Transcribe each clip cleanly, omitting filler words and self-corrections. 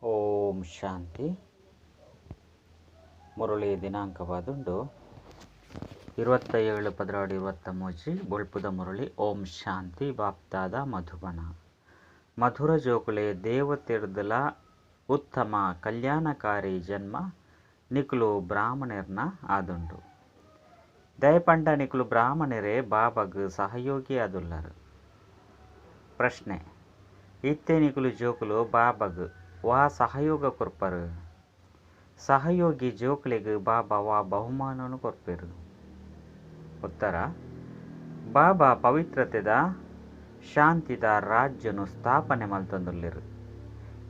ಓಂ ಶಾಂತಿ. ಮುರಳಿ ದಿನಾಂಕವಾದುಂಡು 27 12 23. ಬೊಳ್ಪುದ ಮುರಳಿ. ಓಂ ಶಾಂತಿ. ಬಾಪ್ತಾದ ಮಧುಬನ. ಮಧುರ ಜೋಕುಲೆ ದೇವತೆರ್ದಲ ಉತ್ತಮ ಕಲ್ಯಾಣಕಾರಿ ಜನ್ಮ ನಿಕುಲು ಬ್ರಾಹ್ಮಣರ್ನ ಆದುಂಡು. ದಯಪಂಡ ನಿಕುಲು ಬ್ರಾಹ್ಮಣರೇ ಬಾಬಾಗ್ ಸಹಯೋಗಿ ಆದುಲ್ಲರು. ಪ್ರಶ್ನೆ: ಇತ್ತೆ ನಿಕುಲು ಜೋಕುಲು ಬಾಬಾಗ್ ವಾ ಸಹಯೋಗ ಕೊರ್ಪರು? ಸಹಯೋಗಿ ಜೋಕುಲೆಗ್ ಬಾಬಾ ವಾ ಬಹುಮಾನನು ಕೊರ್ಪೆರು? ಉತ್ತರ: ಬಾಬಾ ಪವಿತ್ರತೆದ ಶಾಂತಿದ ರಾಜ್ಯನು ಸ್ಥಾಪನೆ ಮಲ್ತೊಂದುಲ್ಲೆರು.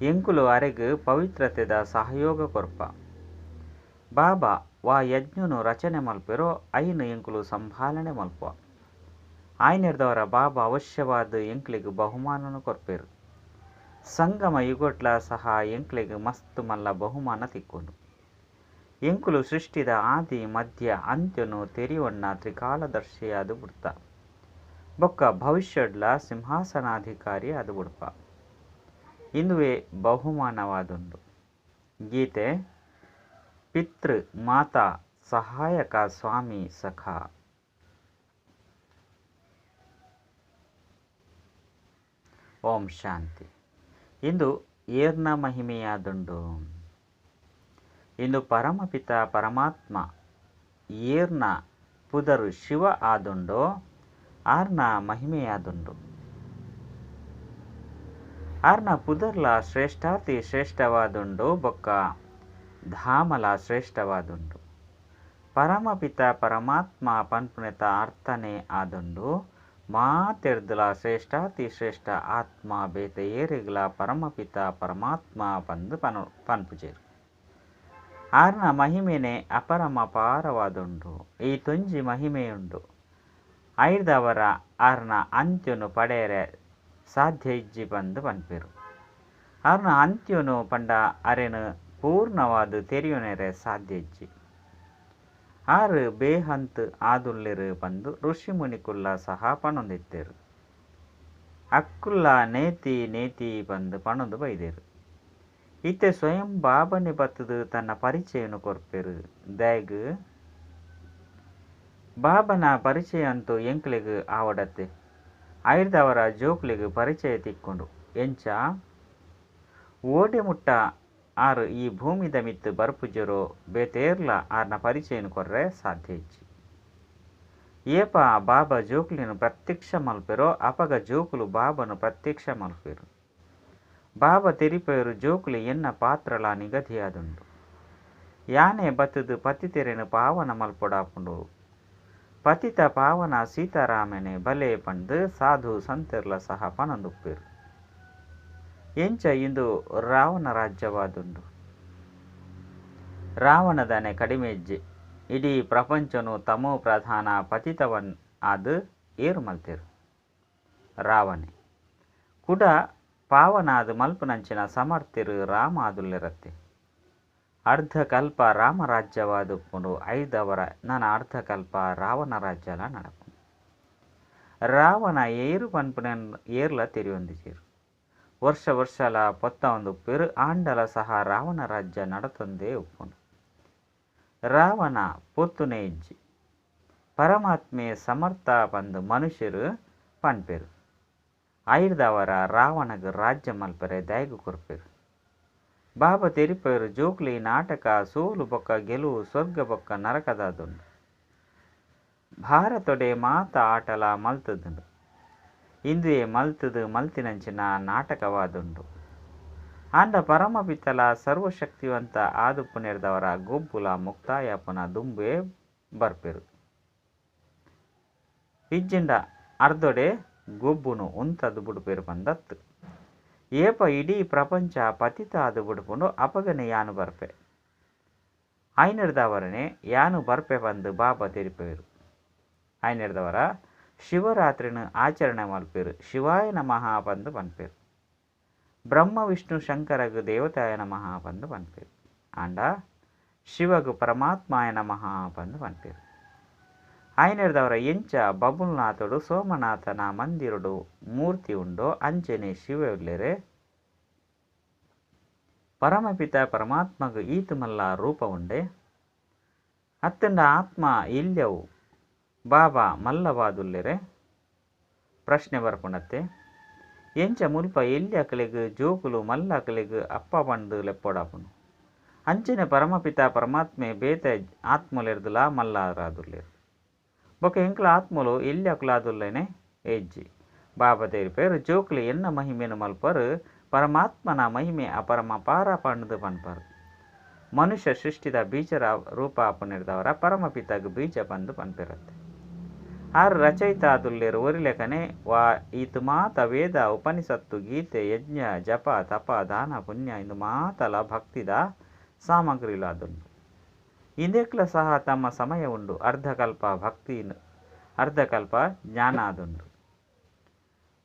ಎಂಕುಲು ಅರೆಗ್ ಪವಿತ್ರತೆದ ಸಹಯೋಗ ಕೊರ್ಪ. ಬಾಬಾ ವಾ ಯಜ್ಞನು ರಚನೆ ಮಲ್ಪೆರೋ ಐನು ಎಂಕುಲು ಸಂಭಾಲನೆ ಮಲ್ಪುವ. ಆಯ್ನೆರ್ದವರ ಬಾಬಾ ಅವಶ್ಯವಾದ ಎಂಕ್ಲೆಗ್ ಬಹುಮಾನನು ಕೊರ್ಪೆರು. ಸಂಗಮ ಯುಗೋಟ್ಲ ಸಹ ಎಂಕ್ಲೆಗ್ ಮಸ್ತ್ ಮಲ್ಲ ಬಹುಮಾನ ತಿಕ್ಕೊಂಡು. ಎಂಕುಲು ಸೃಷ್ಟಿದ ಆದಿ ಮಧ್ಯ ಅಂತ್ಯನು ತೆರಿಯೊಣ್ಣ ತ್ರಿಕಾಲದರ್ಶಿಯಾದ ಬುಡ್ತ ಬೊಕ್ಕ ಭವಿಷ್ಯಡ್ಲ ಸಿಂಹಾಸನಾಧಿಕಾರಿ ಆದ ಬುಡ್ಪ. ಇಂದುವೆ ಬಹುಮಾನವಾದುಂಡು. ಗೀತೆ: ಪಿತೃ ಮಾತಾ ಸಹಾಯಕ ಸ್ವಾಮಿ ಸಖಾ. ಓಂ ಶಾಂತಿ. ಇಂದು ಏರ್ನ ಮಹಿಮೆಯಾದುಂಡು. ಇಂದು ಪರಮಪಿತ ಪರಮಾತ್ಮ ಏರ್ನ ಪುದರು ಶಿವ ಆದುಂಡೋ ಆರ್ನ ಮಹಿಮೆಯಾದುಂಡು. ಆರ್ನ ಪುದರ್ಲ ಶ್ರೇಷ್ಠಾತಿ ಶ್ರೇಷ್ಠವಾದುಂಡು ಬೊಕ್ಕ ಧಾಮಲ ಶ್ರೇಷ್ಠವಾದುಂಡು. ಪರಮಪಿತ ಪರಮಾತ್ಮ ಪನ್ಪುನೆತ ಅರ್ಥನೇ ಆದುಂಡು ಮಾತೆರ್ದಲ ಶ್ರೇಷ್ಠಾತಿ ಶ್ರೇಷ್ಠ ಆತ್ಮ ಬೇತೆ ಏರೆಗ್ಲ ಪರಮಪಿತ ಪರಮಾತ್ಮ ಪಂದ್ ಪನ್ಪುಜೆರು. ಆರ್ನ ಮಹಿಮೆನೆ ಅಪರಮಪಾರವಾದುಂಡು. ಈ ತೊಂಜಿ ಮಹಿಮೆಯುಂಡು. ಐರ್ದವರ ಆರ್ನ ಅಂತ್ಯನು ಪಡೆಯರೆ ಸಾಧ್ಯ ಇಜ್ಜಿ ಪಂದ್ ಪನ್ಪೆರು. ಆರ್ನ ಅಂತ್ಯನು ಪಂಡ ಅರೆನು ಪೂರ್ಣವಾದ ತೆರಿಯೊನೆರೆ ಸಾಧ್ಯ ಇಜ್ಜಿ. ಆರು ಬೇಹಂತ್ ಆದುಲ್ಲೆರು ಪಂದು ಋಷಿಮುನಿಕುಲ್ಲ ಸಹ ಪಣೊಂದಿತ್ತೆರು. ಅಕ್ಕುಲ್ಲ ನೇತಿ ನೇತಿ ಪಂದು ಪಣೊಂದು ಬೈದೆರು. ಇತ್ತೆ ಸ್ವಯಂ ಬಾಬನೆ ಬತ್ತದು ತನ್ನ ಪರಿಚಯನು ಕೊರ್ಪೆರು. ದಾಯಗ್ ಬಾಬನ ಪರಿಚಯ ಅಂತೂ ಎಂಕ್ಲೆಗ್ ಆವಡತ್ತೆ. ಐರ್ದವರ ಜೋಕ್ಲೆಗ್ ಪರಿಚಯ ತಿಕ್ಕೊಂಡು. ಎಂಚ ಓಡೆ ಮುಟ್ಟ ಆರು ಈ ಭೂಮಿದ ಮಿತ್ತು ಬರ್ಪುಜೆರೋ ಬೇತೇರ್ಲ ಆರ್ನ ಪರಿಚಯನು ಕೊರ್ರೆ ಸಾಧ್ಯ ಇಜ್ಜಿ. ಏಪ ಬಾಬಾ ಜೋಕ್ಲೆನು ಪ್ರತ್ಯಕ್ಷ ಮಲ್ಪೆರೋ ಅಪಗ ಜೋಕುಲು ಬಾಬನು ಪ್ರತ್ಯಕ್ಷ ಮಲ್ಪೆರು. ಬಾಬಾ ತೆರಿಪೆರು ಜೋಕುಲು ಎನ್ನ ಪಾತ್ರಲ ನಿಗದಿಯಾದುಂಡು. ಯಾನೆ ಬತ್ತದು ಪತಿತೆರೆನು ಪಾವನ ಮಲ್ಪೊಡಾಪುಂಡು. ಪತಿತ ಪಾವನ ಸೀತಾರಾಮನೆ ಬಲೆ ಪಂದು ಸಾಧು ಸಂತೆರ್ಲ ಸಹ ಪಣೊಂದುಪ್ಪೆರು. ಎಂಚ ಇಂದು ರಾವಣ ರಾಜ್ಯವಾದುಂಡು. ರಾವಣದನೆ ಕಡಿಮೆ ಇಜ್ಜಿ. ಇಡೀ ಪ್ರಪಂಚನು ತಮೋ ಪ್ರಧಾನ ಪತಿತವನ್ ಆದ್ ಏರು ಮಲ್ತೆರು ರಾವಣೆ. ಕುಡ ಪಾವನಾದ ಮಲ್ಪುನಂಚಿನ ಸಮರ್ಥಿರು ರಾಮ ಆದುಲ್ಲೆರತ್ತೆ. ಅರ್ಧಕಲ್ಪ ರಾಮರಾಜ್ಯವಾದುಪ್ಪುಂಡು. ಐದವರ ನನ ಅರ್ಧಕಲ್ಪ ರಾವಣ ರಾಜ್ಯಲ ನಡಪುಂಡು. ರಾವಣ ಏರು ಪನ್ಪುನ ಏರ್ಲ ತೆರಿಯೊಂದಿಜೆರು. ವರ್ಷ ವರ್ಷಲ ಪೊತ್ತ ಒಂದು ಪೆರು ಆಂಡಲ ಸಹ ರಾವಣ ರಾಜ್ಯ ನಡತೊಂದೇ ಉಪ್ಪುಂಡು. ರಾವಣ ಪೊತ್ತುನೆ ಇಜ್ಜಿ. ಪರಮಾತ್ಮೆ ಸಮರ್ಥ ಪಂದು ಮನುಷ್ಯರು ಪನ್ಪೆರು. ಐರ್ದವರ ರಾವಣಗ್ ರಾಜ್ಯ ಮಲ್ಪೆರೆ ದಾಯಗು ಕೊರ್ಪೆರು. ಬಾಬಾ ತೆರಿಪೆರು ಜೋಕ್ಲಿ ನಾಟಕ ಸೋಲು ಬೊಕ್ಕ ಗೆಲುವು ಸ್ವರ್ಗ ಬೊಕ್ಕ ನರಕದಾದುಂಡು. ಭಾರತೊಡೆ ಮಾತ ಆಟಲ ಮಲ್ತದುಂಡು. ಇಂದುವೆ ಮಲ್ತದು ಮಲ್ತಿನಂಚಿನ ನಾಟಕವಾದುಂಡು. ಆಂಡ ಪರಮಪಿತಲ ಸರ್ವಶಕ್ತಿವಂತ ಆದುಪ್ಪುನೆರ್ದವರ ಗೊಬ್ಬುಲ ಮುಕ್ತಾಯಪುನ ದುಂಬೆ ಬರ್ಪೆರು. ಇಜ್ಜಿಂಡ ಅರ್ಧೊಡೆ ಗೊಬ್ಬುನು ಉಂತದು ಬುಡುಪೆರು ಪಂದತ್ತು. ಏಪ ಇಡೀ ಪ್ರಪಂಚ ಪತಿತ ಆದು ಬುಡುಪುಂಡು ಅಪಗನೆ ಯಾನು ಬರ್ಪೆ. ಐನೆರ್ದವರನೆ ಯಾನು ಬರ್ಪೆ ಪಂದು ಬಾಬಾ ತೆರಿಪೆರು. ಐನೆರ್ದವರ ಶಿವರಾತ್ರಿನ ಆಚರಣೆ ಮಲ್ಪೆರು. ಶಿವಾಯ ನಮಃ ಪಂದು ಪನ್ಪೆರು. ಬ್ರಹ್ಮ ವಿಷ್ಣು ಶಂಕರಗ್ ದೇವತಾಯ ನಮಃ ಪಂದು ಪನ್ಪೆರು. ಆಂಡ ಶಿವಗ್ ಪರಮಾತ್ಮಾಯ ನಮಃ ಪಂದು ಪನ್ಪೆರು. ಐನೆರ್ದವರ ಎಂಚ ಬಬುಲ್ನಾಥಡು ಸೋಮನಾಥನ ಮಂದಿರಡು ಮೂರ್ತಿ ಉಂಡೋ ಅಂಚನೆ ಶಿವ ಉಲ್ಲೆರೆ. ಪರಮಪಿತ ಪರಮಾತ್ಮಗ್ ಈತ್ ಮಲ್ಲ ರೂಪ ಉಂಡೆ ಅತ್ತಂಡ ಆತ್ಮ ಇಲ್ಯವು ಬಾಬಾ ಮಲ್ಲವಾದುಲ್ಲೆರೆ ಪ್ರಶ್ನೆ ಬರ್ಪುಂಡತ್ತೆ. ಎಂಚ ಮುಲ್ಪ ಎಲ್ಯಕಲೆಗ್ ಜೋಕುಲು ಮಲ್ಲಕಲೆಗ್ ಅಪ್ಪ ಪಂದ್ ಲೆಪ್ಪೊಡಾಪುಂಡು. ಅಂಚನೆ ಪರಮಪಿತ ಪರಮಾತ್ಮೆ ಬೇತೆ ಆತ್ಮಲೆರ್ದಲಾ ಮಲ್ಲಾರಾದುಲ್ಲೆರ್. ಬೊಕ ಎಂಕ್ಲ ಆತ್ಮಲು ಎಲ್ಯಕುಲಾದುಲ್ಲೇನೆ ಎಜ್ಜಿ. ಬಾಬಾ ತೆರಿಪೇರು ಜೋಕುಲು ಎನ್ನ ಮಹಿಮೆನು ಮಲ್ಪರು ಪರಮಾತ್ಮನ ಮಹಿಮೆ ಅಪರಮಪಾರ ಪಂಡ್ದು ಪನ್ಪರು. ಮನುಷ್ಯ ಸೃಷ್ಟಿದ ಬೀಜ ರೂಪ ಆಪುನೆರ್ದವರ ಪರಮಪಿತಗ್ ಬೀಜ ಪಂದ್ ಪನ್ಪೆರತ್ತೆ. ಆರ್ ರಚಯಿತ ಆದುಲ್ಲೆರ್ ಒರಿಲೆಕನೆ ವಾ ಈತ್ ಮಾತ ವೇದ ಉಪನಿಷತ್ತು ಗೀತೆ ಯಜ್ಞ ಜಪ ತಪ ದಾನ ಪುಣ್ಯ ಇಂದು ಮಾತಲ ಭಕ್ತಿದ ಸಾಮಗ್ರಿಲಾದುಂಡು. ಇಂದೆಕ್ಲ ಸಹ ತಮ್ಮ ಸಮಯ ಉಂಡು. ಅರ್ಧಕಲ್ಪ ಭಕ್ತಿ ಅರ್ಧಕಲ್ಪ ಜ್ಞಾನ ಆದುಂಡು.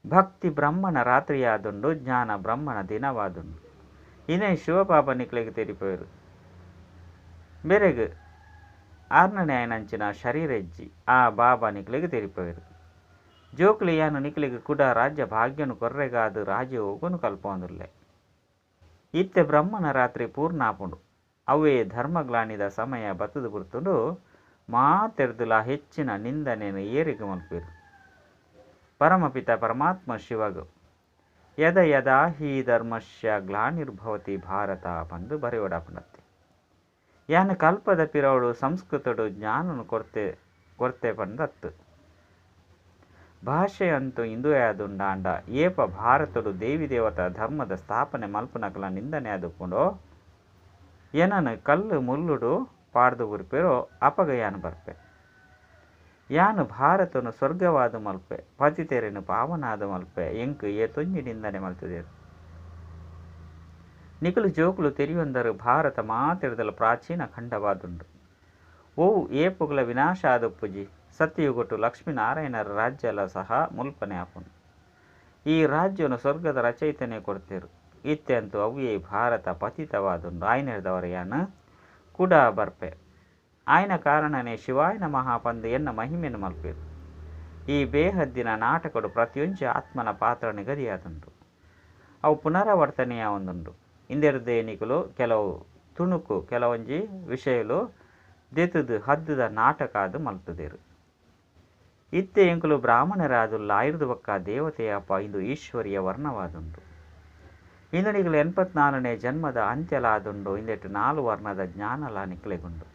ಭಕ್ತಿ ಬ್ರಹ್ಮಣ ರಾತ್ರಿಯಾದುಂಡು, ಜ್ಞಾನ ಬ್ರಹ್ಮಣ ದಿನವಾದುಂಡು. ಇದೇ ಶಿವಬಾಬಾ ನಿಕ್ಲೆಗ್ ತೆರಿಪೇರು. ಬೇರೆಗ್ ಆರ್ನನೆ ಆಯನಂಚಿನ ಶರೀರ ಇಜ್ಜಿ ಆ ಬಾಬಾ ನಿಕ್ಲೆಗ್ ತೆರಿಪೇರು. ಜೋಕ್ಲೆ ಯಾನು ನಿಕ್ಲೆಗ್ ಕುಡ ರಾಜ್ಯ ಭಾಗ್ಯನು ಕೊರ್ರೆಗಾದ ರಾಜಯೋಗನು ಕಲ್ಪೊಂದುಲ್ಲೆ. ಇತ್ತೆ ಬ್ರಹ್ಮಣ ರಾತ್ರಿ ಪೂರ್ಣ ಆಪುಂಡು. ಅವೇ ಧರ್ಮಗ್ಲಾನಿದ ಸಮಯ ಬತ್ತದ ಬಿಡ್ತುಂಡು. ಮಾತೆರ್ದಲಾ ಹೆಚ್ಚಿನ ನಿಂದನೆನು ಏರೆಗ್ ಮಲ್ಪೇರು? ಪರಮಪಿತ ಪರಮಾತ್ಮ ಶಿವಗ್. ಯದ ಯದಾ ಹಿ ಧರ್ಮಸ್ಯ ಗ್ಲಾನಿರ್ಭವತಿ ಭಾರತ ಪಂದು ಬರೆಯೋಡಾಪುಂಡತ್ತೆ. ಯಾನ್ ಕಲ್ಪದ ಪಿರವಡು ಸಂಸ್ಕೃತಡು ಜ್ಞಾನನು ಕೊರ್ತೆ ಕೊರ್ತೆ ಪಂದತ್ತು. ಭಾಷೆ ಅಂತೂ ಇಂದುವೇ ಆದುಂಡಾಂಡ ಏಪ ಭಾರತಡು ದೇವಿ ದೇವತಾ ಧರ್ಮದ ಸ್ಥಾಪನೆ ಮಲ್ಪುನಕಲ ನಿಂದನೆ ಆದುಪ್ಪುಂಡೋ ಏನನು ಕಲ್ಲು ಮುಳ್ಳುಡು ಪಾಡ್ದು ಬುರ್ಪೆರೋ ಅಪಗ ಯಾನ್ ಬರ್ಪೆ. ಯಾನು ಭಾರತನು ಸ್ವರ್ಗವಾದ ಮಲ್ಪೆ, ಪತಿತೆರೆನು ಪಾವನಾದ ಮಲ್ಪೆ, ಎಂಕ್ ಏತೊಂಜಿ ನಿಂದನೆ ಮಲ್ತುದೆರ್. ನಿಕುಲು ಜೋಕುಲು ತೆರಿಯೊಂದರು ಭಾರತ ಮಾತೆರ್ದಲ ಪ್ರಾಚೀನ ಖಂಡವಾದುಂಡು. ಓ ಏಪುಗಳ ವಿನಾಶ ಆದುಪ್ಪುಜಿ. ಸತ್ಯಯುಗಟ್ಟು ಲಕ್ಷ್ಮೀನಾರಾಯಣರ ರಾಜ್ಯಲ ಸಹ ಮುಲ್ಪನೆ ಆಪುಂಡು. ಈ ರಾಜ್ಯನು ಸ್ವರ್ಗದ ರಚಯಿತನೇ ಕೊಡ್ತೇರು. ಇತ್ಯಂತು ಅವ್ಯೇ ಭಾರತ ಪತಿತವಾದುಂಡು. ಆಯ್ನೆರ್ದವರ ಯಾನ್ ಕುಡ ಬರ್ಪೆ. ಆಯ್ನ ಕಾರಣನೇ ಶಿವಾಯನ ಮಹಾಪಂದು ಎನ್ನ ಮಹಿಮೆನು ಮಲ್ಪೇರು. ಈ ಬೇಹದ್ದಿನ ನಾಟಕಡು ಪ್ರತಿಯೊಂಜಿ ಆತ್ಮನ ಪಾತ್ರ ನಿಗದಿಯಾದುಂಡು. ಅವು ಪುನರಾವರ್ತನೆಯ ಒಂದುಂಡು. ಇಂದೆರ್ದೇ ನಿಕುಲು ಕೆಲವು ತುಣುಕು ಕೆಲವೊಂಜಿ ವಿಷಯಲು ದೆತುದು ಹದ್ದುದ ನಾಟಕ ಅದು ಮಲ್ತುದೇರು. ಇತ್ತೆ ಎಂಕುಲು ಬ್ರಾಹ್ಮಣರಾದುಲ್ಲ ಆಯುರ್ದು ಬೊಕ್ಕ ದೇವತೆಯಪ್ಪ ಇಂದು ಈಶ್ವರಿಯ ವರ್ಣವಾದುಂಡು. ಇಂದು ನಿಕುಲು 84ನೇ ಜನ್ಮದ ಅಂತ್ಯಲಾದುಂಡು. ಇಂದೆಟ್ಟು 4 ವರ್ಣದ ಜ್ಞಾನಲ ನಿಕ್ಲೆಗುಂಡು.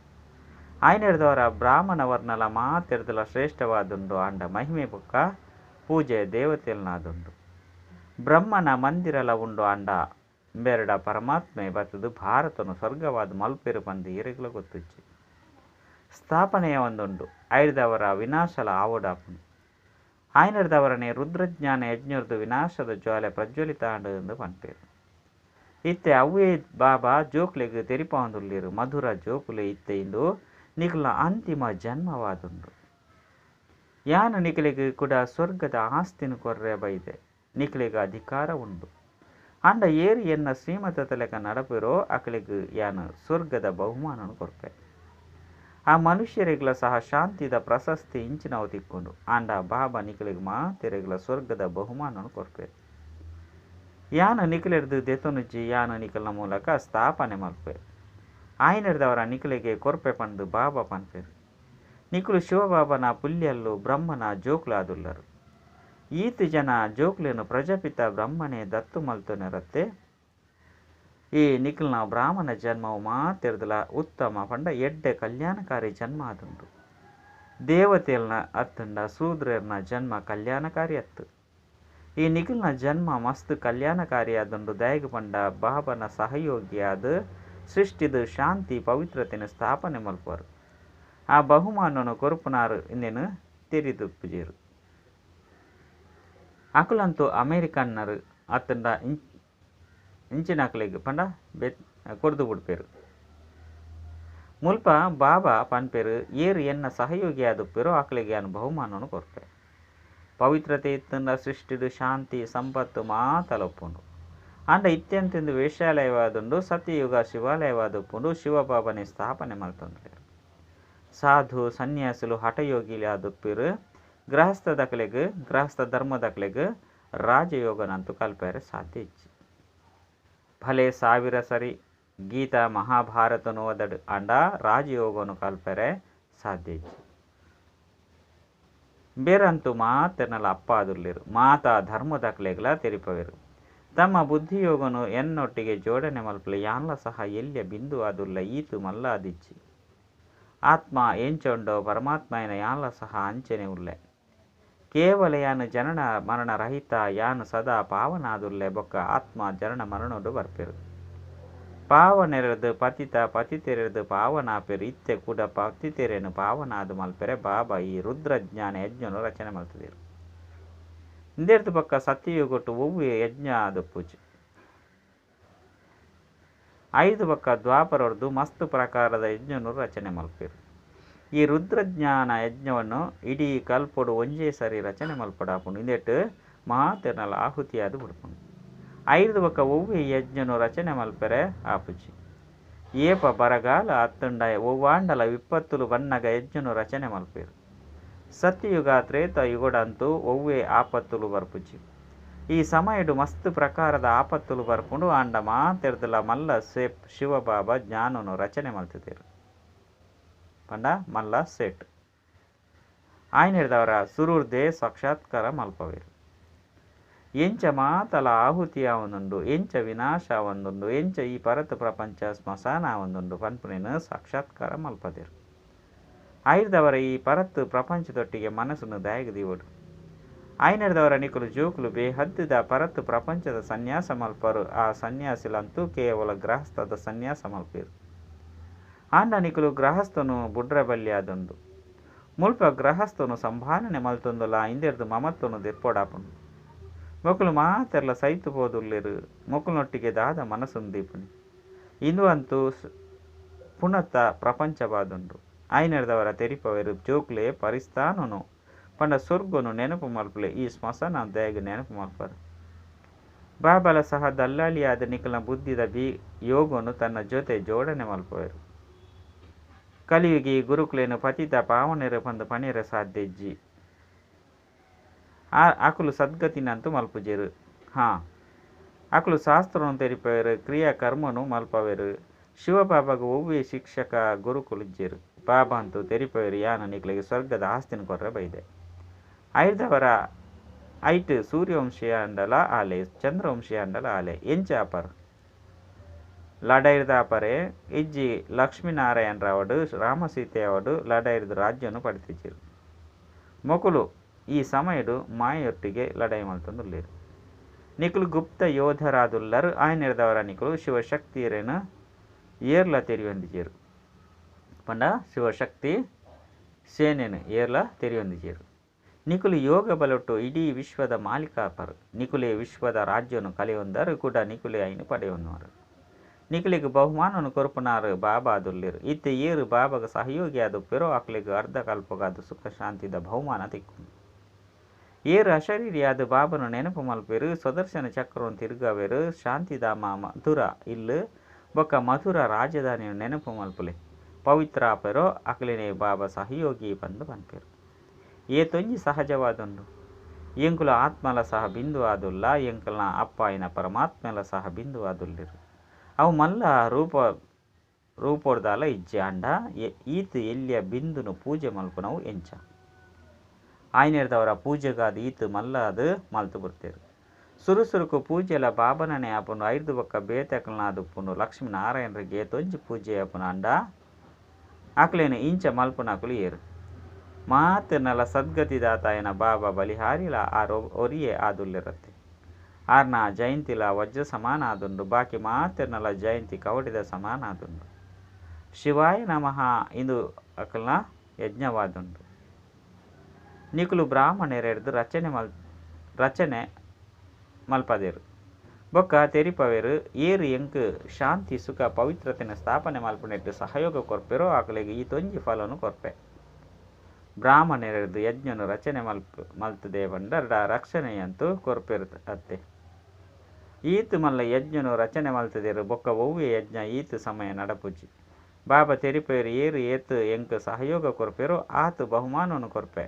ಆಯ್ನೆರ್ದವರ ಬ್ರಾಹ್ಮಣ ವರ್ಣಲ ಮಾತೆರ್ದಲ ಶ್ರೇಷ್ಠವಾದುಂಡು. ಆಂಡ ಮಹಿಮೆ ಬೊಕ್ಕ ಪೂಜೆ ದೇವತೆಲ್ನಾದುಂಡು. ಬ್ರಹ್ಮನ ಮಂದಿರಲ ಉಂಡು. ಆಂಡ ಬೆರಡ ಪರಮಾತ್ಮೆ ಬತ್ತದು ಭಾರತನು ಸ್ವರ್ಗವಾದ ಮಲ್ಪೆರು ಪಂದು ಏರೆಗ್ಲ ಗೊತ್ತುಜ್ಜಿ. ಸ್ಥಾಪನೆಯ ಒಂದುಂಡು. ಐರ್ದವರ ವಿನಾಶಲ ಆವಡಾಪುಂಡು. ಆಯ್ನೆರ್ದವರನೆ ರುದ್ರಜ್ಞಾನ ಯಜ್ಞರ್ದು ವಿನಾಶದ ಜ್ವಾಲೆ ಪ್ರಜ್ವಲಿತ ಆಂಡು ಪನ್ಪೇರು. ಇತ್ತೆ ಅವ್ವೇ ಬಾಬಾ ಜೋಕ್ಲೆಗ್ ತೆರಿಪಾವೊಂದುಲ್ಲೆರ್. ಮಧುರ ಜೋಕುಲೆ ಇತ್ತೆ ಇಂದು ನಿಕುಲ್ನ ಅಂತಿಮ ಜನ್ಮವಾದುಂಡು. ಯಾನು ನಿಕಲೆಗ್ ಕುಡ ಸ್ವರ್ಗದ ಆಸ್ತಿನ ಕೊರ್ರೆ ಬೈದೆ. ನಿಕಲೆಗ್ ಅಧಿಕಾರ ಉಂಡು. ಆಂಡ ಏರು ಎನ್ನ ಶ್ರೀಮತದ ಲೆಕ್ಕ ನಡಪಿರೋ ಅಕಲೆಗ್ ಯಾನು ಸ್ವರ್ಗದ ಬಹುಮಾನನು ಕೊರ್ಪೆ. ಆ ಮನುಷ್ಯರೆಗ್ಲ ಸಹ ಶಾಂತಿದ ಪ್ರಶಸ್ತಿ ಇಂಚಿನವು ತಿಕ್ಕೊಂಡು. ಆಂಡ ಬಾಬಾ ನಿಕಲೆಗ್ ಮಾತೆರೆಗ್ಲ ಸ್ವರ್ಗದ ಬಹುಮಾನನು ಕೊರ್ಪೆ. ಯಾನು ನಿಕಲೆರ್ದು ದೆತೊನುಜ್ಜಿ, ಯಾನು ನಿಕಲ್ನ ಮೂಲಕ ಸ್ಥಾಪನೆ ಮಲ್ಪೆ. ಆಯ್ನೆರ್ದವರ ನಿಕಲೆಗೆ ಕೊರ್ಪೆ ಪಂದು ಬಾಬಾ ಪನ್ಪೆರು. ನಿಕುಲು ಶಿವಬಾಬನ ಪುಲ್ಯಲ್ಲು ಬ್ರಹ್ಮನ ಜೋಕ್ಲಾದುಲ್ಲರು. ಈತ್ ಜನ ಜೋಕ್ಲೆನು ಪ್ರಜಾಪಿತ ಬ್ರಹ್ಮನೇ ದತ್ತು ಮಲ್ತೊನೆರತ್ತೆ. ಈ ನಿಕಲ್ನ ಬ್ರಾಹ್ಮಣ ಜನ್ಮವು ಮಾತೆರ್ದಲ ಉತ್ತಮ ಪಂಡ ಎಡ್ಡೆ ಕಲ್ಯಾಣಕಾರಿ ಜನ್ಮ ಆದುಂಡು. ದೇವತೆಲ್ನ ಅತ್ತಂಡ ಶೂದ್ರರ್ನ ಜನ್ಮ ಕಲ್ಯಾಣಕಾರಿ ಅತ್ತು. ಈ ನಿಕಲ್ನ ಜನ್ಮ ಮಸ್ತ್ ಕಲ್ಯಾಣಕಾರಿ ಆದುಂಡು. ದಯಗು ಪಂಡ ಬಾಬನ ಸಹಯೋಗಿಯಾದ ಸೃಷ್ಟಿದ ಶಾಂತಿ ಪವಿತ್ರತೆಯನ್ನು ಸ್ಥಾಪನೆ ಮಲ್ಪರು. ಆ ಬಹುಮಾನನು ಕೊರುಪುನಾರು ಇಂದೇನು ತೆರಿದು ಪೂಜೆರು. ಅಕುಲಂತೂ ಅಮೇರಿಕನ್ನರು ಅತ್ತಂಡ ಇಂಚಿನಕಲೆಗ್ ಪಂಡ ಕೊರ್ದು ಬಿಡ್ಪೇರು. ಮುಲ್ಪ ಬಾಬಾ ಪನ್ಪೇರು ಏರು ಎನ್ನ ಸಹಯೋಗಿ ಆದುಪ್ಪೇರು ಅಕಲೆಗೆ ಯಾನು ಬಹುಮಾನನು ಕೊರ್ಪೆ. ಪವಿತ್ರತೆ ಇತ್ತಂಡ ಸೃಷ್ಟಿಡು ಶಾಂತಿ ಸಂಪತ್ತು ಮಾತಲೊಪ್ಪುಂಡು. ಆಂಡ ಇತ್ಯಂತೆಂದು ವೇಷಾಲಯವಾದುಂಡು. ಸತ್ಯಯುಗ ಶಿವಾಲಯವಾದುಪ್ಪುಂಡು. ಶಿವಬಾಬನೇ ಸ್ಥಾಪನೆ ಮಲ್ತೊಂದುಲ್ಲೆರ್. ಸಾಧು ಸನ್ಯಾಸುಲು ಹಠಯೋಗಿಲಾದುಪ್ಪೇರು. ಗೃಹಸ್ಥದಕಲೆಗ್ ಗೃಹಸ್ಥ ಧರ್ಮದಕಲೆಗ್ ರಾಜಯೋಗನಂತೂ ಕಲ್ಪೆರೆ ಸಾಧ್ಯ ಇಜ್ಜಿ. ಭಲೆ ಸಾವಿರ ಸರಿ ಗೀತಾ ಮಹಾಭಾರತನು ಓದಡು ಆಂಡ ರಾಜಯೋಗನು ಕಲ್ಪೆರೆ ಸಾಧ್ಯ ಇಜ್ಜಿ. ಬೇರಂತೂ ಮಾತೆರ್ನಲ ಅಪ್ಪಾದುಲ್ಲೆರು ಮಾತಾ ಧರ್ಮದಕ್ಲೆಗ್ಲ ತೆರಿಪವೆರು. ತಮ್ಮ ಬುದ್ಧಿಯೋಗನು ಎನ್ನೊಟ್ಟಿಗೆ ಜೋಡಣೆ ಮಲ್ಪಲೆ ಯಾನ್ಲ ಸಹ ಎಲ್ಯ ಬಿಂದು ಆದುಲ್ಲ ಈತು ಮಲ್ಲಾದಿಜ್ಜಿ. ಆತ್ಮ ಎಂಚೊಂಡೋ ಪರಮಾತ್ಮಯನ ಯಾನ್ಲ ಸಹ ಅಂಚನೆ ಉಲ್ಲೆ. ಕೇವಲ ಯಾನು ಜನನ ಮರಣ ರಹಿತ ಯಾನು ಸದಾ ಪಾವನಾದುಲ್ಲೆ ಬೊಕ್ಕ ಆತ್ಮ ಜನನ ಮರಣೋಡು ಬರ್ಪೆರು. ಪಾವನೆರೆದು ಪತಿತ ಪತಿತೆರೆದು ಪಾವನಾಪೆರು ಇತ್ತೆ ಕೂಡ ಪತಿತೆರೆನು ಪಾವನಾದು ಮಲ್ಪೆರೆ ಬಾಬಾ ಈ ರುದ್ರಜ್ಞಾನ ಯಜ್ಞನು ರಚನೆ ಮಲ್ತದಿರು. ಇಂದೆರ್ದು ಬೊಕ್ಕ ಸತ್ಯಯುಗೊಟ್ಟು ಒವ್ವೆ ಯಜ್ಞ ಆದಪ್ಪುಜಿ. 5 ಬೊಕ್ಕ ದ್ವಾಪರೊರ್ದು ಮಸ್ತ್ ಪ್ರಕಾರದ ಯಜ್ಞನು ರಚನೆ ಮಲ್ಪೆರು. ಈ ರುದ್ರಜ್ಞಾನ ಯಜ್ಞವನ್ನು ಇಡೀ ಕಲ್ಪೊಡು ಒಂಜೇ ಸರಿ ರಚನೆ ಮಲ್ಪಡಾಪುಂಡು. ಇಂದೆಟ್ ಮಾತೆರ್ನಲ ಆಹುತಿಯಾದ ಬಿಡ್ಪುಂಡು. 5 ಬೊಕ್ಕ ಒವ್ವೆ ಯಜ್ಞನು ರಚನೆ ಮಲ್ಪೆರೆ ಆಪುಜಿ. ಏಪ ಬರಗಾಲ ಅತ್ತುಂಡ ಒವ್ವಾಂಡಲ ವಿಪತ್ತುಲು ಬನ್ನಗ ಯಜ್ಞನು ರಚನೆ ಮಲ್ಪೆರು. ಸತ್ಯಯುಗ ತ್ರೇತ ಯುಗಡಂತೂ ಒವ್ವೆ ಆಪತ್ತುಲು ಬರ್ಪುಜಿ. ಈ ಸಮಯಡು ಮಸ್ತ್ ಪ್ರಕಾರದ ಆಪತ್ತುಲು ಬರ್ಪುಂಡು. ಆಂಡ ಮಾತೆರ್ದಲ ಮಲ್ಲ ಸೇಪ್ ಶಿವಬಾಬಾ ಜ್ಞಾನನು ರಚನೆ ಮಲ್ತದೇರು ಪಂಡ ಮಲ್ಲ ಸೇಟ್ ಆಯ್ನೆರ್ದವರ ಸುರುರ್ದೇ ಸಾಕ್ಷಾತ್ಕಾರ ಮಲ್ಪವೇರು. ಎಂಚ ಮಾತಲ ಆಹುತಿ ಆವೊಂದುಂಡು, ಎಂಚ ವಿನಾಶ ಆವೊಂದುಂಡು, ಎಂಚ ಈ ಪರತ ಪ್ರಪಂಚ ಸ್ಮಶಾನ ಆವೊಂದುಂಡು ಪನ್ಪುನೇನು ಸಾಕ್ಷಾತ್ಕಾರ ಮಲ್ಪದೇರು. ಆಯ್ದವರ ಈ ಪರತ್ತು ಪ್ರಪಂಚದೊಟ್ಟಿಗೆ ಮನಸ್ಸನ್ನು ದಾಯಗ ದೀವಡು. ಆಯ್ನೆರ್ದವರ ನಿಕುಲು ಜೋಕುಲು ಬೇಹದ್ದುದ ಪರತ್ತು ಪ್ರಪಂಚದ ಸನ್ಯಾಸ ಮಲ್ಪರು. ಆ ಸನ್ಯಾಸಿಲಂತೂ ಕೇವಲ ಗೃಹಸ್ಥದ ಸನ್ಯಾಸ ಮಲ್ಪೇರು. ಆಂಡ ನಿಕುಲು ಗೃಹಸ್ಥನು ಬುಡ್ರಬಲ್ಯಾದುಂಡು. ಮುಲ್ಪ ಗೃಹಸ್ಥನು ಸಂಭಾಲನೆ ಮಲ್ತೊಂದುಲ ಇಂದೆರ್ದು ಮಮತ್ವನು ದೆಪ್ಪೊಡಾಪುಂಡು. ಮೊಕುಲು ಮಾತೆರ್ಲ ಸೈತು ಪೋದುಲ್ಲೆರು. ಮೊಕುಲ್ನೊಟ್ಟಿಗೆ ದಾದ ಮನಸ್ಸನ್ನು ದೀಪುನಿ ಇಂದು ಅಂತೂ ಪುನತ ಪ್ರಪಂಚವಾದುಂಡು. ಆಯ್ನೆರ್ದವರ ತೆರಿಪವೆರು ಜೋಕ್ಲೆ ಪರಿಸ್ಥಾನನು ಪಂಡ ಸ್ವರ್ಗನು ನೆನಪು ಮಲ್ಪಲೆ ಈ ಸ್ಮಶಾನ ದಯಗ್ ನೆನಪು ಮಲ್ಪರು. ಬಾಬಲ ಸಹ ದಲ್ಲಾಳಿಯಾದ ನಿಕಲ್ನ ಬುದ್ಧಿದ ಬಿ ಯೋಗನು ತನ್ನ ಜೊತೆ ಜೋಡಣೆ ಮಲ್ಪವೆರು. ಕಲಿಯುಗಿ ಗುರುಕುಲೇನು ಪತಿತ ಪಾವನೆರು ಪಂದು ಪಣಿಯರೆ ಸಾಧ್ಯ ಇಜ್ಜಿ. ಆಕುಲು ಸದ್ಗತಿನಂತೂ ಮಲ್ಪುಜೆರು. ಆಕುಲು ಶಾಸ್ತ್ರನು ತೆರಿಪವೆರು, ಕ್ರಿಯಾ ಕರ್ಮನು ಮಲ್ಪವೆರು. ಶಿವಬಾಬಾಗ ಒವ್ವೆ ಶಿಕ್ಷಕ ಗುರುಕುಲಿಜ್ಜೆರು. ಬಾಬಾ ಅಂತೂ ತೆರಿಪವೆರು ಯಾನ ನಿಕ್ಲೆಗ್ ಸ್ವರ್ಗದ ಆಸ್ತಿನ ಕೊರ್ರೆ ಬೈದೆ. ಐರ್ದವರ ಐಟ್ ಸೂರ್ಯವಂಶೀಯ ಅಂಡಲ ಆಲೆ ಚಂದ್ರವಂಶೀಯ ಅಂಡಲ ಆಲೆ ಎಂಚ ಅಪರ್ ಲಡೈರ್ದ ಅಪರೆ ಇಜ್ಜಿ ಲಕ್ಷ್ಮೀನಾರಾಯಣ ರಾವಡು ರಾಮಸೀತೆ ಅವಡು ಲಡೈರ್ದ ರಾಜ್ಯನು ಪಡೆತಿಜ್ಜಿರು. ಮೊಕುಲು ಈ ಸಮಯಡು ಮಾಯೊಟ್ಟಿಗೆ ಲಡಾಯಿ ಮಲ್ತೊಂದುಲ್ಲೆರು. ನಿಕುಲು ಗುಪ್ತ ಯೋಧರಾದುಲ್ಲರು. ಆಯ್ನೆರ್ದವರ ನಿಕುಲು ಶಿವಶಕ್ತಿಯರೇನು ಏರ್ಲ ತೆರಿಯೊಂದಿಜೆರು. ಪಂಡ ಶಿವಶಕ್ತಿ ಸೇನೆನು ಏರ್ಲ ತೆರಿಯೊಂದಿಜೆರು. ನಿಕುಲು ಯೋಗ ಬಲೊಟ್ಟು ಇಡೀ ವಿಶ್ವದ ಮಾಲೀಕಾಪರು. ನಿಕುಲೆ ವಿಶ್ವದ ರಾಜ್ಯನು ಕಲೆಯೊಂದರು ಕೂಡ ನಿಕುಲೆ ಐನು ಪಡೆಯೊಂದವರು. ನಿಕುಲೆಗ್ ಬಹುಮಾನನು ಕೊರ್ಪುನಾರು ಬಾಬಾದುಲ್ಲೆರು. ಇತ್ತೆ ಏರು ಬಾಬಾಗ ಸಹಯೋಗಿಯಾದುಪ್ಪೆರೋ ಅಕ್ಲೆಗ್ ಅರ್ಧ ಕಲ್ಪಗಾದು ಸುಖ ಶಾಂತಿದ ಬಹುಮಾನ ತಿಕ್ಕು. ಏರು ಅಶರೀರಿಯಾದ ಬಾಬನು ನೆನಪು ಮಲ್ಪೆರು, ಸ್ವದರ್ಶನ ಚಕ್ರವನ್ನು ತಿರುಗವೆರು. ಶಾಂತಿಧಾಮ ಮಧುರ ಇಲ್ಲು ಬೊಕ್ಕ ಮಧುರ ರಾಜಧಾನಿಯನ್ನು ನೆನಪು ಮಲ್ಪುಲೆ ಪವಿತ್ರ ಆಪೆರೋ ಅಕ್ಲೆನೆ ಬಾಬಾ ಸಹಯೋಗಿ ಬಂದು ಪನ್ಪೆರು. ಏತೊಂಜಿ ಸಹಜವಾದುಂಡು. ಎಂಕುಲು ಆತ್ಮಲ ಸಹ ಬಿಂದು ಆದುಲ್ಲ, ಎಂಕಲ್ನ ಅಪ್ಪಾಯಿನ ಪರಮಾತ್ಮಲ ಸಹ ಬಿಂದು ಆದುಲ್ಲಿರು. ಅವು ಮಲ್ಲ ರೂಪ ರೂಪೊಡ್ದಾಲ ಇಜ್ಜಿ. ಆಂಡ ಈತ್ ಎಲ್ಲಿಯ ಬಿಂದುನು ಪೂಜೆ ಮಲ್ಪುನವು ಎಂಚ ಆಯ್ನೆರ್ದವರ ಪೂಜೆಗಾದ ಈತ್ ಮಲ್ಲಾದು ಮಲ್ತು ಬರ್ತೇರು. ಸುರುಸುರುಕು ಪೂಜೆಲ ಬಾಬನನೆ ಆಪುಂಡು. ಐರ್ದು ಬೊಕ್ಕ ಬೇತೆಕಲ್ನಾದುಪ್ಪುಂಡು. ಲಕ್ಷ್ಮೀನಾರಾಯಣರಿಗೆ ಏತೊಂಜಿ ಪೂಜೆ ಆಪುಂಡು. ಆಂಡ ಅಕ್ಲೇನು ಇಂಚ ಮಲ್ಪುನಕುಲು ಏರು. ಮಾತೆರ್ನಲ ಸದ್ಗತಿದಾತಾಯನ ಬಾಬಾ ಬಲಿಹಾರಿಲ ಆರ್ ಒರಿಯೇ ಆದುಲ್ಲೆರತ್ತೆ. ಆರ್ನ ಜಯಂತಿಲ ವಜ್ರ ಸಮಾನ ಆದುಂಡು. ಬಾಕಿ ಮಾತೆರ್ನಲ ಜಯಂತಿ ಕವಡಿದ ಸಮಾನ ಆದುಂಡು. ಶಿವಾಯ ನಮಃ ಇಂದು ಅಕಲ್ನ ಯಜ್ಞವಾದುಂಡು. ನಿಕುಲು ಬ್ರಾಹ್ಮಣರೆರ್ದು ರಚನೆ ಮಲ್ಪದೇರು ಬೊಕ್ಕ ತೆರಿಪವೇರು. ಏರು ಎಂಕ್ ಶಾಂತಿ ಸುಖ ಪವಿತ್ರತೆನ ಸ್ಥಾಪನೆ ಮಲ್ಪುನೆಟ್ಟು ಸಹಯೋಗ ಕೊರ್ಪೆರೋ ಅಕಲೆಗ್ ಈ ತೊಂಜಿ ಫಲನು ಕೊರ್ಪೆ. ಬ್ರಾಹ್ಮಣರೆರ್ದು ಯಜ್ಞನು ರಚನೆ ಮಲ್ತದೆ ಪಂಡರ್ಡ ರಕ್ಷಣೆಯಂತೂ ಕೊರ್ಪೆರು ಅತ್ತೆ. ಈತ್ ಮಲ್ಲ ಯಜ್ಞನು ರಚನೆ ಮಲ್ತದೇರು ಬೊಕ್ಕ ಒವ್ವೆ ಯಜ್ಞ ಈತ್ ಸಮಯ ನಡಪುಜಿ. ಬಾಬಾ ತೆರಿಪೇರು ಏರು ಏತ್ ಎಂಕ್ ಸಹಯೋಗ ಕೊರ್ಪೆರೋ ಆತ್ ಬಹುಮಾನನು ಕೊರ್ಪೆ.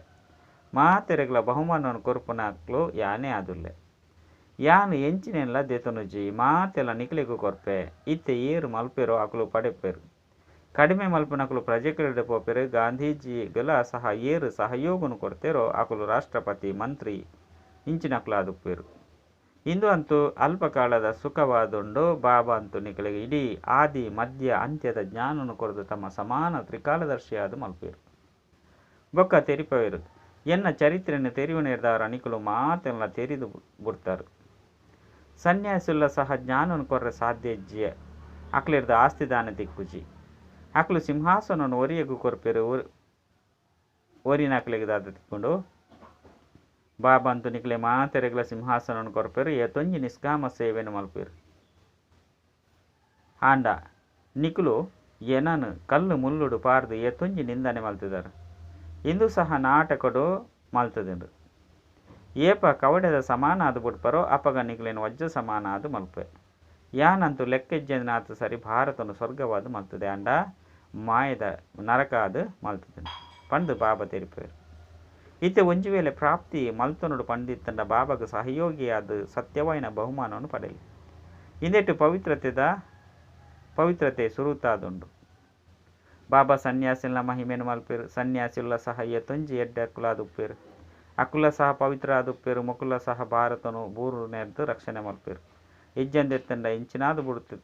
ಮಾತೆರೆಗ್ಲ ಬಹುಮಾನನು ಕೊರ್ಪುನಕ್ಲು ಯಾನೇ ಆದುಲ್ಲೆ. ಯಾನು ಎಂಚಿನೆಲ್ಲ ದೆತೊನುಜಿ ಮಾತೆಲ್ಲ ನಿಕ್ಲೆಗ್ ಕೊರ್ಪೆ. ಇತ್ತೆ ಏರ್ ಮಲ್ಪೆರೋ ಅಕುಲು ಪಡೆಪೆರು. ಕಡಿಮೆ ಮಲ್ಪುನಕುಲು ಪ್ರಜೆಕುಲೆಡ ಪೋಪೆರು. ಗಾಂಧೀಜಿಗುಲ ಸಹ ಏರ್ ಸಹಯೋಗನು ಕೊರ್ತೆರೋ ಅಕುಲು ರಾಷ್ಟ್ರಪತಿ, ಮಂತ್ರಿ ಇಂಚಿನಕುಲಾದುಪ್ಪೆರು. ಇಂದು ಅಂತೂ ಅಲ್ಪಕಾಲದ ಸುಖವಾದುಂಡು. ಬಾಬಾ ಅಂತೂ ನಿಕಲೆಗ್ ಇಡೀ ಆದಿ ಮಧ್ಯ ಅಂತ್ಯದ ಜ್ಞಾನನು ಕೊರ್ದು ತಮ್ಮ ಸಮಾನ ತ್ರಿಕಾಲದರ್ಶಿಯಾದ ಮಲ್ಪೆರು. ಬೊಕ್ಕ ತೆರಿಪವೆರು. ಎನ್ನ ಚರಿತ್ರೆಯನ್ನು ತೆರಿಯುವನೇರ್ದಾರ ನಿಕುಲು ಮಾತೆಲ್ಲ ತೆರಿದು ಬುಡ್ತಾರು. ಸನ್ಯಾಸಿಲ್ಲ ಸಹ ಜ್ಞಾನನು ಕೊರ್ರೆ ಸಾಧ್ಯ ಇಜ್ಜಿಯ ಅಕ್ಲೆರ್ದ ಆಸ್ತಿ ದಾನ ತಿಕ್ಕುಜಿ. ಅಕ್ಲು ಸಿಂಹಾಸನನು ಒರಿಯಗು ಕೊರ್ಪೆರು, ಒರಿನಕ್ಲೆಗ್ ದಾದ ತಿಕ್ಕೊಂಡು. ಬಾಬಾ ಅಂತೂ ನಿಕ್ಲೆ ಮಾತೆರೆಗ್ಲ ಸಿಂಹಾಸನನು ಕೊರ್ಪೆರು. ಏತೊಂಜಿ ನಿಷ್ಕಾಮ ಸೇವೆನು ಮಲ್ಪೆರು. ಆಂಡ ನಿಕುಲು ಎನನು ಕಲ್ಲು ಮುಳ್ಳುಡು ಪಾರ್ದು ಏತೊಂಜಿ ನಿಂದನೆ ಮಲ್ತಿದ್ದಾರೆ. ಇಂದು ಸಹ ನಾಟಕಡು ಮಲ್ತದುಂಡು. ಏಪ ಕವಡೆದ ಸಮಾನ ಆದ್ ಬುಡ್ಪರೋ ಅಪಗ ನಿಕ್ಲೆನ್ ವಜ್ರ ಸಮಾನ ಆದ್ ಮಲ್ಪೆ. ಯಾನಂತೂ ಲೆಕ್ಕೆಜ್ಜಂದಿನಾತ್ ಸರಿ ಭಾರತನು ಸ್ವರ್ಗವಾದ ಮಲ್ತದೆ ಆಂಡ ಮಾಯದ ನರಕ ಆದ್ ಮಲ್ತದೆ ಪಂದು ಬಾಬಾ ತೆರಿಪೆರು. ಇತ್ತೆ ಒಂಜಿ ವೇಳೆ ಪ್ರಾಪ್ತಿ ಮಲ್ತೊನುಡು ಪಂಡಿತ್ತಂಡ ಬಾಬಾಗ ಸಹಯೋಗಿಯಾದ ಸತ್ಯವಾಯಿನ ಬಹುಮಾನವನ್ನು ಪಡೆಯಲಿ. ಇಂದೆಟ್ಟು ಪವಿತ್ರತೆ ಸುರುತಾದುಂಡು. ಬಾಬಾ ಸನ್ಯಾಸಿನ ಮಹಿಮೆನು ಮಲ್ಪೆರು. ಸನ್ಯಾಸಿಲ್ಲ ಸಹ ಏತೊಂಜಿ ಎಡ್ಡೆ ಅಕ್ಕುಲಾದುಪ್ಪೆರು. ಅಕುಲ ಸಹ ಪವಿತ್ರ ಆದುಪ್ಪೆರು. ಮೊಕುಲ ಸಹ ಭಾರತನು ಬೂರು ನೆರ್ದು ರಕ್ಷಣೆ ಮಲ್ಪೆರು. ಇಜ್ಜಂದೆತ್ತಂಡ ಇಂಚಿನಾದು ಬುಡುತ್ತು.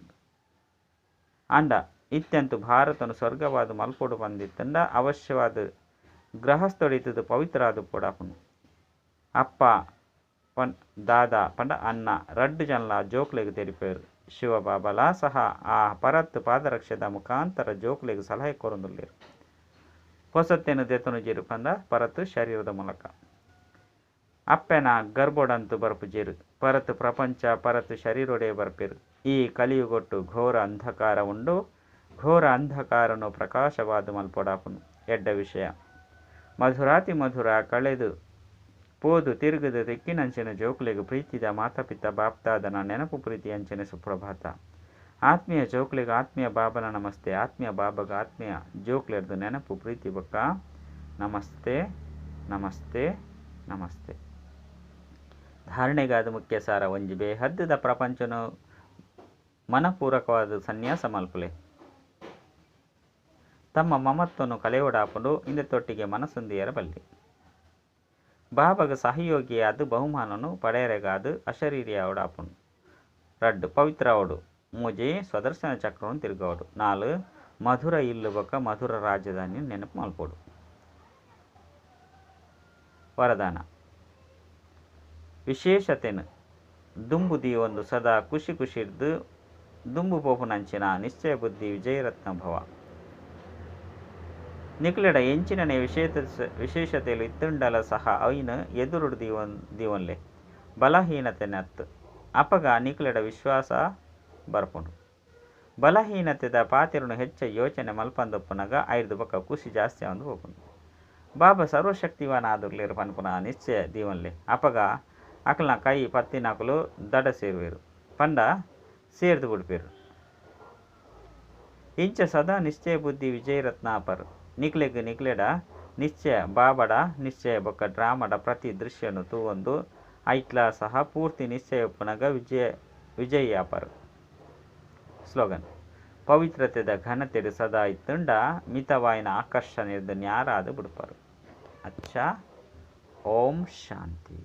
ಆಂಡ ಇತ್ಯಂತು ಭಾರತನು ಸ್ವರ್ಗವಾದ ಮಲ್ಪೊಡು ಪಂದಿತ್ತಂಡ ಅವಶ್ಯವಾದ ಗೃಹಸ್ಥೊಡಿತದ ಪವಿತ್ರ ಆದುಪ್ಪೊಡಾಪುನು. ಅಪ್ಪ ಪನ್ ದಾದಾ ಪಂಡ ಅನ್ನ ರಡ್ಡು ಜನಲ ಜೋಕ್ಲೆಗ್ ತೆರಿಪೆರು. ಶಿವಬಾಬಲ ಸಹ ಆ ಪರತ್ ಪಾದರಕ್ಷದ ಮುಖಾಂತರ ಜೋಕ್ಲೆಗ್ ಸಲಹೆ ಕೊರೊಂದುಲ್ಲೆರು. ಪೊಸತ್ತೆನು ದೆತೊನುಜೆರು ಪಂಡ ಪರತ್ ಶರೀರದ ಮೂಲಕ. ಅಪ್ಪೆನ ಗರ್ಭೊಡಂತು ಬರ್ಪುಜೆರು. ಪರತ್ ಪ್ರಪಂಚ ಪರತ್ ಶರೀರೊಡೆ ಬರ್ಪೆರು. ಈ ಕಲಿಯುಗೊಟ್ಟು ಘೋರ ಅಂಧಕಾರ ಉಂಡು. ಘೋರ ಅಂಧಕಾರನು ಪ್ರಕಾಶವಾದ ಮಲ್ಪೊಡಾಪುನು. ಎಡ್ಡ ವಿಷಯ ಮಧುರಾತಿ ಮಧುರ ಕಳೆದು ಪೋದು ತಿರುಗದ ತೆಕ್ಕಿನಂಚಿನ ಜೋಕ್ಲೆಗ್ ಪ್ರೀತಿದ ಮಾತಾಪಿತ ಬಾಪ್ದಾದನ ನೆನಪು ಪ್ರೀತಿ ಅಂಚನೆ ಸುಪ್ರಭಾತ. ಆತ್ಮೀಯ ಜೋಕ್ಲೆಗ್ ಆತ್ಮೀಯ ಬಾಬನ ನಮಸ್ತೆ. ಆತ್ಮೀಯ ಬಾಬಗ ಆತ್ಮೀಯ ಜೋಕ್ಲೆರ್ದು ನೆನಪು ಪ್ರೀತಿ ಬೊಕ್ಕ ನಮಸ್ತೆ ನಮಸ್ತೆ ನಮಸ್ತೆ. ಧಾರಣೆಗಾದ ಮುಖ್ಯ ಸಾರ ಒಂಜಿ ಬೇಹದ್ದುದ ಪ್ರಪಂಚನು ಮನಪೂರ್ವಕವಾದ ಸನ್ಯಾಸ ಮಲ್ಪುಲೆ. ತಮ್ಮ ಮಮತ್ವನು ಕಲೆಯೊಡಾಪುಂಡು. ಇಂದ ತೊಟ್ಟಿಗೆ ಮನಸ್ಸೊಂದಿಯರ ಬಲ್ಲಿ. ಬಾಬಾಗ ಸಹಯೋಗಿಯಾದ ಬಹುಮಾನನು ಪಡೆಯರೆಗಾದ ಅಶರೀರಿಯಾವಡಾಪುಂಡು. ರಡ್ಡು ಪವಿತ್ರ ಅವಡು. ಮೂಜಿ ಸ್ವದರ್ಶನ ಚಕ್ರವನ್ನು ತಿರುಗವಡು. ನಾಲು ಮಧುರ ಇಲ್ಲು ಬೊಕ್ಕ ಮಧುರ ರಾಜಧಾನಿ ನೆನಪು ಮಲ್ಪೊಡು. ವರದಾನ ವಿಶೇಷತೆನು ದುಂಬುದಿ ಒಂದು ಸದಾ ಖುಷಿ ಖುಷಿರ್ದು ದುಂಬು ಪೋಪುನಂಚಿನ ನಿಶ್ಚಯ ಬುದ್ಧಿ ವಿಜಯರತ್ನ ಭವ. ನಿಕ್ಲೆಡ ಎಂಚಿನನೆ ವಿಶೇಷತೆಲು ಇತ್ತುಂಡಲ ಸಹ ಐನು ಎದುರುಡು ದೀವನ್ಲೆ ಬಲಹೀನತೆನತ್ತು. ಅಪಗ ನಿಕ್ಲೆಡ ವಿಶ್ವಾಸ ಬರ್ಪುಂಡು. ಬಲಹೀನತೆದ ಪಾತಿರುನು ಹೆಚ್ಚ ಯೋಚನೆ ಮಲ್ಪಂದೊಪ್ಪುನಗ ಐರ್ದು ಬೊಕ್ಕ ಖುಷಿ ಜಾಸ್ತಿ ಆವಂದು ಪೋಪುಂಡು. ಬಾಬಾ ಸರ್ವಶಕ್ತಿವಾನ್ ಆದುರ್ಲೇರು ಪನ್ಪುನ ನಿಶ್ಚಯ ದೀವನ್ಲೆ. ಅಪಗ ಅಕಲ್ನ ಕೈ ಪತ್ತಿನಕುಲು ದಡ ಸೇರುವೆರು ಪಂಡ ಸೇರ್ದು ಬಿಡ್ಪೇರು. ಇಂಚ ಸದಾ ನಿಶ್ಚಯ ಬುದ್ಧಿ ವಿಜಯರತ್ನಾಪರ್. ನಿಕ್ಲೆಗ್ ನಿಕ್ಲೆಡ ನಿಶ್ಚಯ ಬಾಬಡ ನಿಶ್ಚಯ ಬೊಕ್ಕ ಡ್ರಾಮಡ ಪ್ರತಿ ದೃಶ್ಯನು ತೂವೊಂದು ಐಟ್ಲಾ ಸಹ ಪೂರ್ತಿ ನಿಶ್ಚಯ ಒಪ್ಪುನಗ ವಿಜಯಾಪರ್. ಸ್ಲೋಗನ್ ಪವಿತ್ರತೆದ ಘನತೆಡು ಸದಾ ಇತ್ತುಂಡ ಮಿತವಾಯಿನ ಆಕರ್ಷಣೆರ್ದು ನ್ಯಾರಾದ ಬಿಡ್ಪಾರು. ಅಚ್ಚಾ, ಓಂ ಶಾಂತಿ.